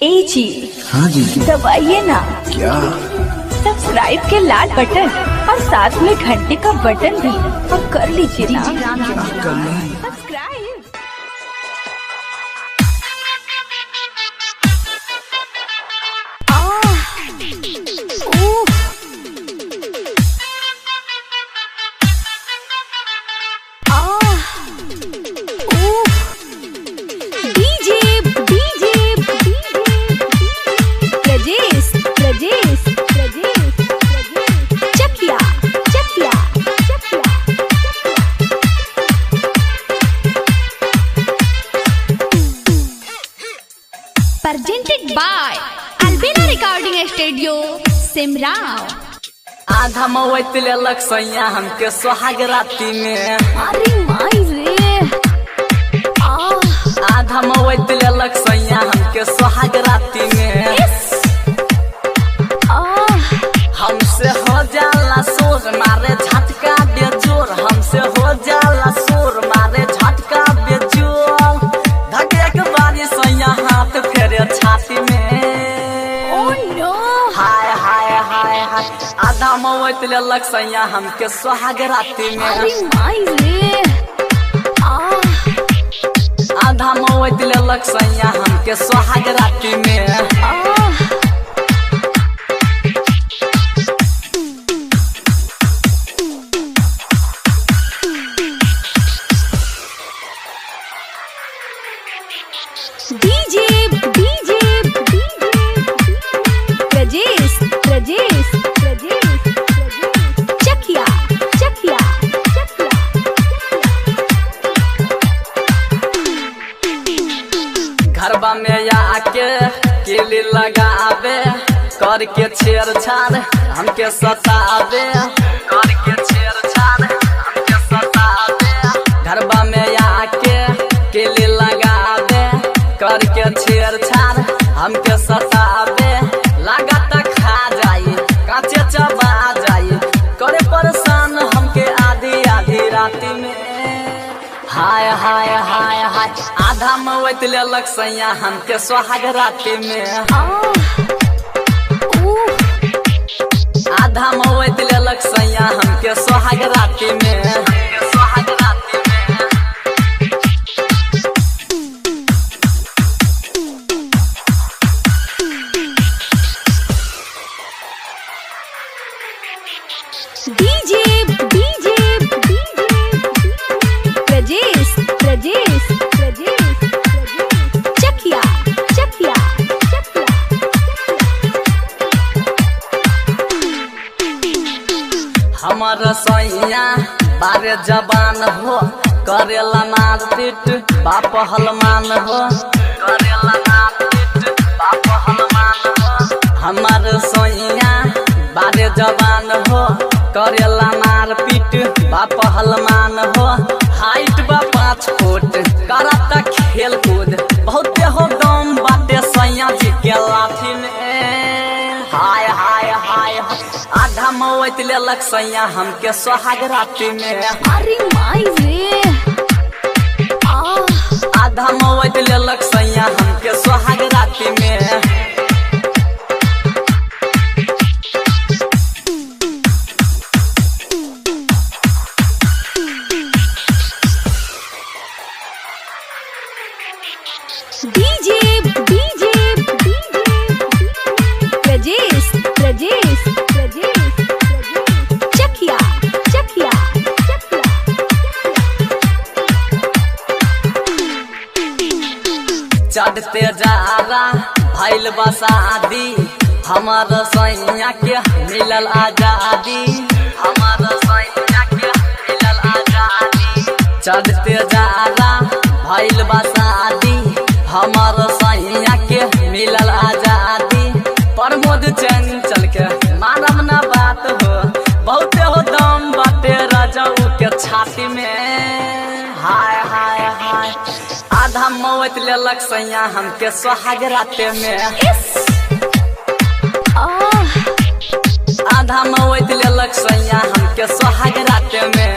ए जी। हाँ जी। दबाइए ना। क्या? सब्सक्राइब के लाल बटन और साथ में घंटे का बटन भी और कर लीजिए ना। क्या करना है? Subscribe. DJ DJ Brajesh Brajesh Brajesh Chakiya Chakiya Chakiya. Presented by Albina Recording Studio, Simrao. आधा मवैत लेलक सैया हमके सोहाग राती में। अरे माई रे, आधा मवैत लेलक सैया हमके सोहाग राती में। हमसे हो जाला शोर मारे झटका बेजोर, हमसे हो जाला शोर मारे झटका बेजोर। धके के बारी सैया हाथ फेरे छाती में। Oh no. हाय हाय हाय हाय, आधा मवैत लेलक सैया हमके सोहाग राती में। अरे माई रे, आधा मवैत लेलक सैया हमके सोहाग राती में। DJ DJ Brajesh Brajesh Brajesh Chakiya Chakiya Chakiya. घरबा में आके केली लगावे, करके छेड़छाड़ हमके सतावे, करके छेड़छाड़ हमके सतावे। घरबा में आके केली लगावे, करके छेड़छाड़ हमके सतावे। लागत खा जाई काचे चबा जाई, करे परेशान हमके आधी आधी राती में। हाय हाय हाय हाय, आधा मवैत लेलक सैया हमके सोहाग राती में। आधा मवैत लेलक सैया हमके सोहाग राती में। सोहाग राती में। DJ DJ Brajesh Brajesh Brajesh Chakiya Chakiya Chakiya. हमर सैया बारे जवान हो, करेला मारपीट बाप हलमान हो, करेला मारपीट बाप हलमान हो। हमर सैया बारे जवान हो, करेला मारपीट बाप हलमान हो। हाइट बा 5 फुट, करता खेल कूद बहुते हो दम बाटे सैया जी के लाठी में। हाय हाय हाय, आधा मवैत लेलक सैया हमके सोहाग राती में। अरे माई रे, आधा मवैत लेलक सैया हमके सोहाग राती में। DJ DJ Brajesh Brajesh Brajesh Chakiya Chakiya Chakiya. चढ़ते जाला भइल बा शादी, हमर सैया के मिलल आजादी, हमर सैया के मिलल आजादी। चढ़ते जाला भइल बा शादी, हमर सैया के मिलल आजादी। प्रमोद चंचल के मानव ना बात हो, बहुते हो दम बाटे राजाऊ के छाती में। हाय हाय हाय, आधा मवैत लेलक सैया हमके सोहाग राते में। आधा मवैत लेलक सैया हमके सोहाग राते में।